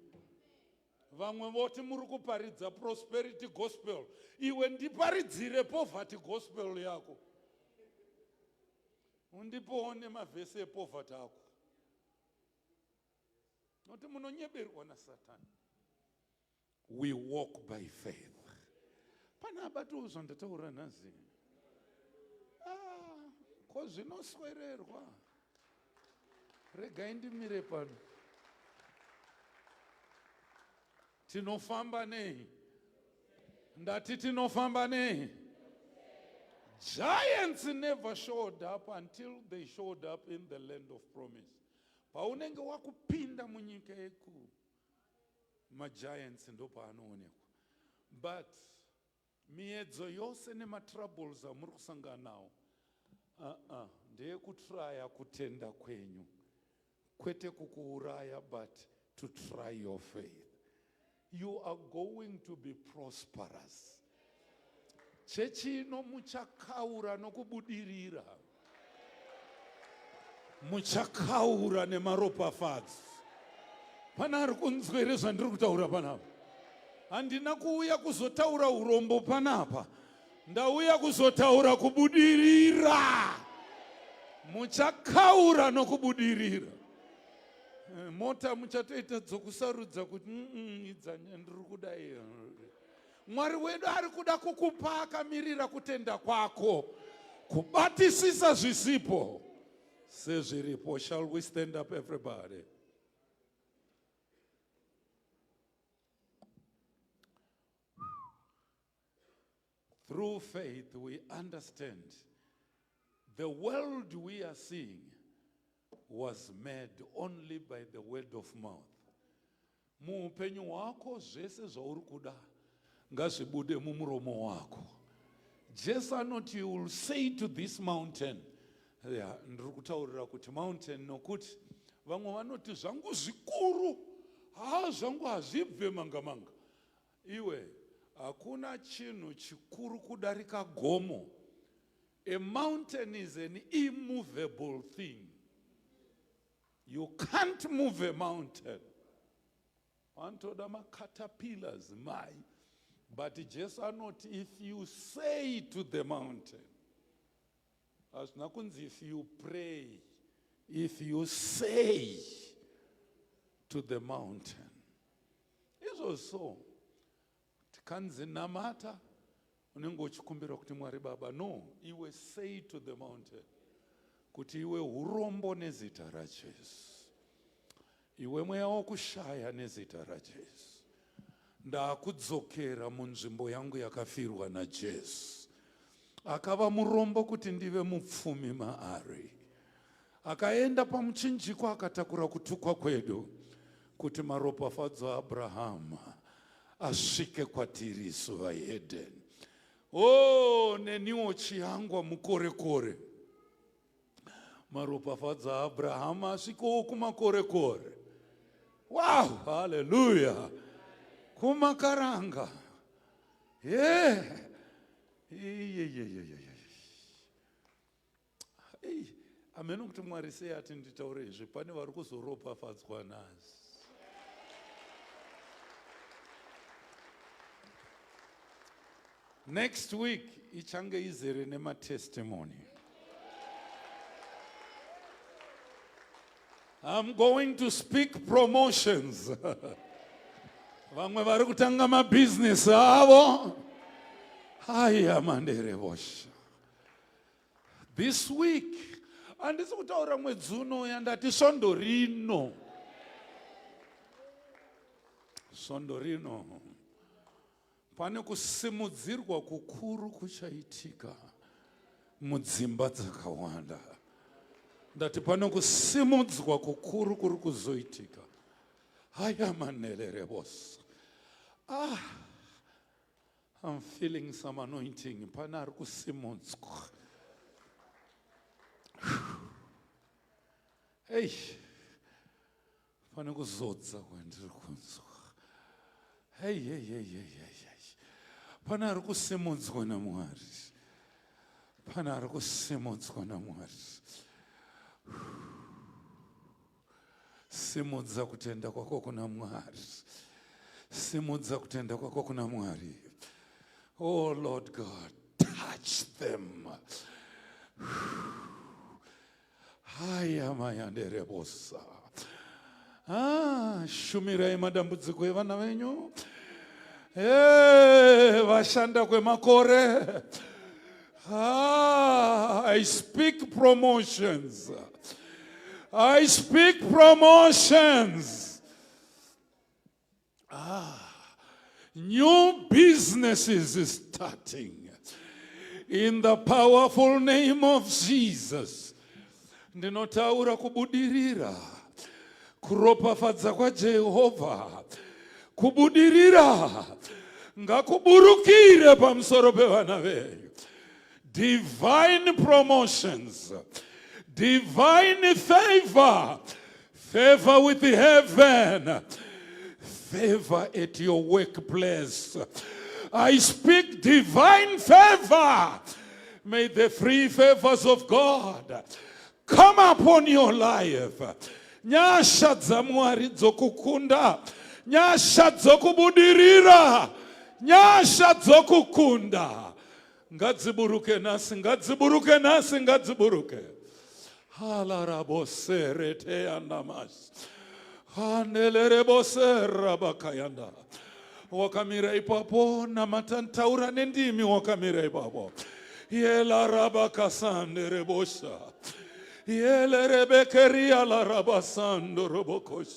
Vamwe voti muri kuparidza prosperity gospel. Iwe ndiparidzire poverty gospel yako. Undipowo nemavhesi epoverty ako. Nokuti munonyeberwa naSatani. We walk by faith. Pane abatiwo zvandataura nhasi. Ah, ko zvinoswererwa. Regai ndimire pano. Tinofamba nei? Ndati tinofamba nei? Giants never showed up until they showed up in the land of promise. Paunenge wakupinda munyika yeku magiants ndopaanoonekwa. But miedzo yose nematroubles amuri kusangana nawo uh-uh, ndeyekutraya kutenda kwenyu kwete kukuuraya but to try your faith. You are going to be prosperous. Chechi ino muchakaura nokubudirira. Muchakaura nemaropafadzo. Pana ari kunzwa here zvandiri kutaura panapa? Handina kuuya kuzotaura urombo panapa. Ndauya kuzotaura kubudirira. Muchakaura nokubudirira. Eh, mota muchatoita dzokusarudza kuti idzanya ndiri kudai. Mwari wedu ari kuda kukupa akamirira kutenda kwako, kubatisisa zvisipo sezviripo. Shall we stand up everybody? Through faith we understand the world we are seeing was made only by the word of mouth. Muupenyu hwako zvese zvauri kuda Ngazvibude mumuromo wako. Jesu anoti you will say to this mountain. Yeah, ndiri kutaurira kuti mountain nokuti vamwe vanoti zvangu zvikuru, haa zvangu hazvibve manga manga. Iwe, hakuna chinhu chikuru kudarika gomo. A mountain is an immovable thing. You can't move a mountain. Vanotoda macaterpillars mai. But Jesu anoti if you say to the mountain, hazvina kunzi if you pray, if you say to the mountain. Izvo so, tikanzi namata, unenge uchikumbira kuti Mwari Baba, no, iwe say to the mountain, kuti iwe urombo nezita raJesu, iwe mweya wokushaya nezita raJesu, ndakudzokera munzvimbo yangu yakafirwa naJesu. Akava murombo kuti ndive mupfumi maari. Akaenda pamuchinjikwa akatakura kutukwa kwedu kuti maropafadzo aAbrahama asvike kwatiri isu vaHedheni. Oh, neniwo chiyangwa mukorekore. Maropafadzo aAbrahama asvikewo kumakorekore. Wow, haleluya. Kumakaranga. Yeah. Iye. Ei, hameno kuti Mwari sei ati nditaure izvi, pane vari kuzoropafadzwa nhasi. Next week ichange izere nematestimony. I'm going to speak promotions. Vamwe vari kutanga mabhizinesi avo. Haya manderebosha. This week handisi kutaura mwedzi unouya, ndati svondo rino. Svondo rino pane kusimudzirwa kukuru kuchaitika mudzimba dzakawanda. Ndati pane kusimudzwa kukuru kuri kuzoitika. Haya manhererebos. Ah, I'm feeling some anointing. Pane ari kusimudzwa. Hey, pane kuzodza kwandiri kunzwa. Hey, hey, hey, hey, hey, hey. Pane ari kusimudzwa naMwari. Pane ari kusimudzwa naMwari. Simudza kutenda kwako kuna Mwari. Simudza kutenda kwako kuna Mwari. Oh Lord God, touch them. Haya mayanderebosa. Ah, shumirai madambudziko evana venyu. Hey, vashanda kwemakore. Ah, I speak promotions. I speak promotions. Ah, new businesses is starting. In the powerful name of Jesus. Ndinotaura kubudirira, kuropafadza kwaJehovha, kubudirira ngakuburukire pamusoro pevana venyu. Divine promotions, divine favor, favor with heaven, favor at your workplace. I speak divine favor. May the free favors of God come upon your life. Nyasha dzaMwari dzokukunda, nyasha dzokubudirira, nyasha dzokukunda ngadziburuke nhasi, ngadziburuke nhasi, ngadziburuke. Halarabosereteyandamas hanelerebosera Wakamira ipapo, namata, taura nendimi wakamira ipapo. Yelarabakasanderebosha yelerebekeria larabasandorobokosh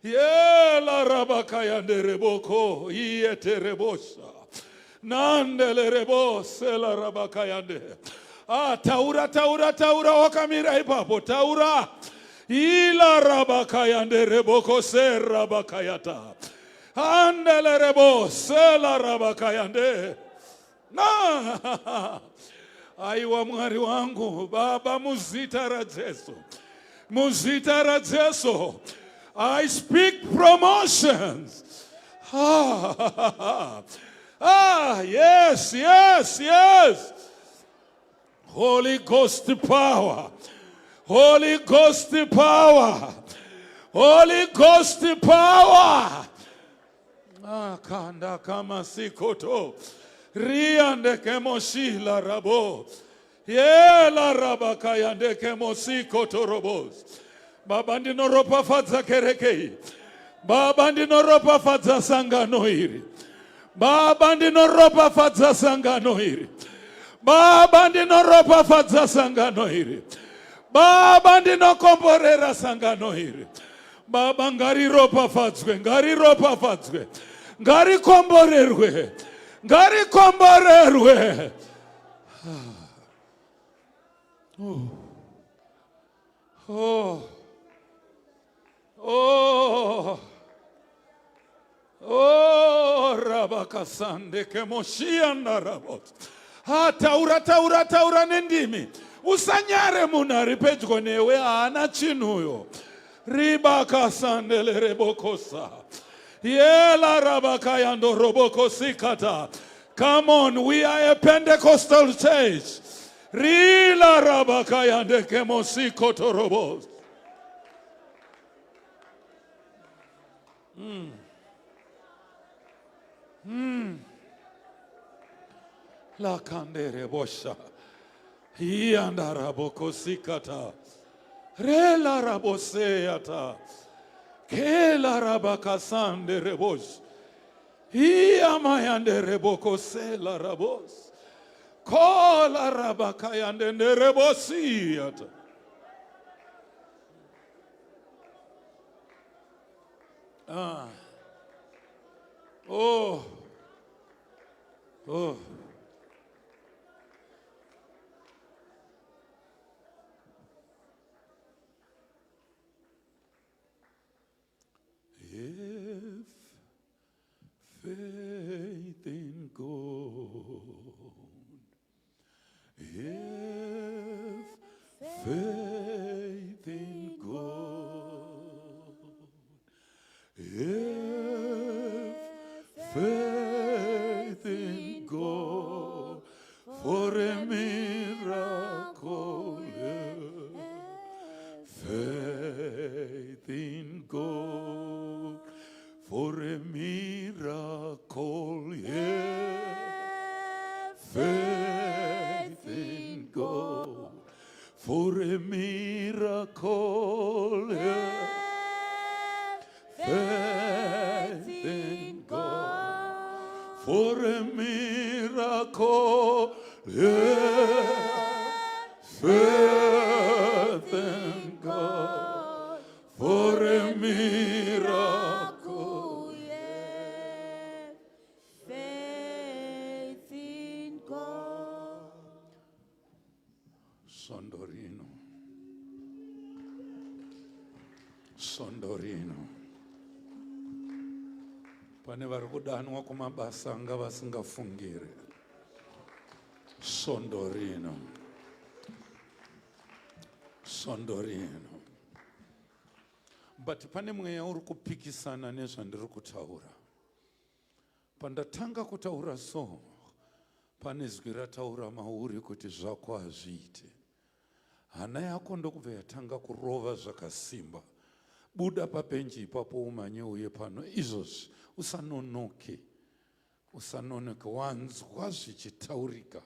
yelarabakayandereboko iyeterebosha nandelerebose larabakayande. Ah, taura taura taura wakamira ipapo, taura. Ilarabakayandereboko serabakayata. Andelerebo sela rabakayande. Na aiwa Mwari wangu Baba, muzita raJesu, muzita raJesu, I speak promotions. Ah, ah, yes. Holy Ghost power. Holy Ghost power. Holy Ghost power. Akanda kama sikoto. Riande kemoshila rabo. Yela rabakayande kemosikoto robos. Baba, ndinoropafadza kereke iyi. Baba, ndinoropafadza sangano iri. Baba, ndinoropafadza sangano iri. Baba, ndinoropafadza sangano iri. Baba, ndinokomborera sangano iri. Baba, ngariropafadzwe, ngariropafadzwe, ngarikomborerwe, ngarikomborerwe. Oh, rabakasande kemoshianda rabot. Ha, taura, taura, taura nendimi. Usanyare munhu ari pedyo newe, haana chinhuyo. Ribakasandele rebokosa. Yela rabakayando robokosikata. Come on, we are a Pentecostal church. Rila rabakayande kemosikoto robos. La kandere bosha. Ianda rabokosikata. Rela raboseata. Kela rabakasande rebosh. Iamayande rebokosela rabos. Kola rabakayande rebosiata. Ah. Oh. Oh. Have faith in God. Have faith in God. Have faith in God for a miracle. Have faith in God for a miracle. Have faith in God for a miracle. Have faith in God for a miracle. Have faith in God for a miracle. Faith in God. Svondo rino, svondo rino, pane vari kudanwa kumabasa anga vasingafungiri. Svondo rino, svondo rino, but pane mweya uri kupikisana nezvandiri kutaura. Pandatanga kutaura, so pane zwi rataura mauri kuti zvako hazviite. Hana yako ndokubva yatanga kurova zvakasimba. Buda pabenji ipapo, umhanye uye pano izvozvi. Usanonoke, usanonoke. Wanzwa zvichitaurika.